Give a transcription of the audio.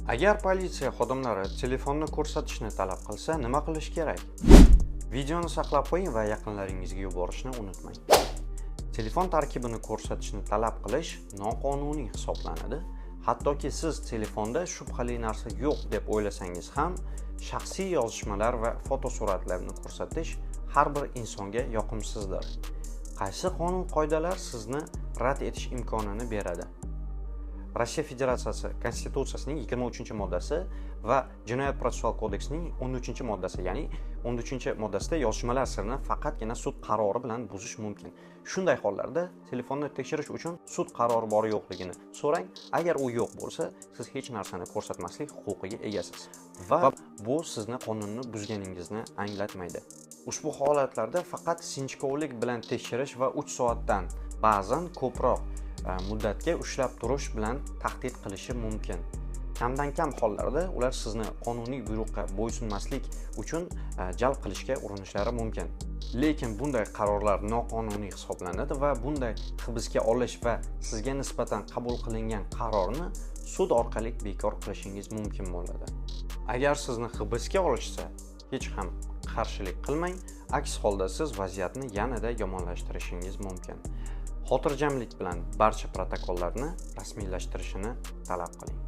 Agar politsiya xodimlari telefonni ko'rsatishni talab qilsa, nima qilish kerak? Videoni saqlab qo'ying va yaqinlaringizga yuborishni unutmang. Telefon tarkibini ko'rsatishni talab qilish noqonuniy hisoblanadi. Hattoki siz telefonda shubhali narsa yo'q deb o'ylasangiz ham, shaxsiy yozishmalar va fotosuratlarni ko'rsatish har bir insonga yoqimsizdir. Qaysi qonun qoidalar sizni rad etish imkonini beradi? Rossiya Federatsiyasi Konstitutsiyasining 23-moddasi va Jinoyat protsessual kodeksining 13-moddasi, ya'ni 13-moddasida yozishmalar sirini faqatgina sud qarori bilan buzish mumkin. Shunday hollarda telefonni tekshirish uchun sud qarori bor yo'qligini so'rang. Agar u yo'q bo'lsa, siz hech narsani ko'rsatmaslik huquqiga egasiz va bu sizni qonunni buzganingizni anglatmaydi. Ushbu holatlarda faqat sinchkovlik bilan tekshirish va 3 soatdan ba'zan ko'proq muddatga ushlab turish bilan tahdid qilishi mumkin. Kamdan kam hollarda ular sizni qonuniy buyruqqa bo'ysunmaslik uchun jalb qilishga urinishlari mumkin. Lekin bunday qarorlar noqonuniy hisoblanadi va bunday hibsga olish va sizga nisbatan qabul qilingan qarorni sud orqali bekor qilishingiz mumkin bo'ladi. Agar sizni hibsga olishsa, hech ham qarshilik qilmang, aks holda siz vaziyatni yanada yomonlashtirishingiz mumkin. Xotirjamlik bilan barcha protokollarni rasmiylashtirishini talab qiling.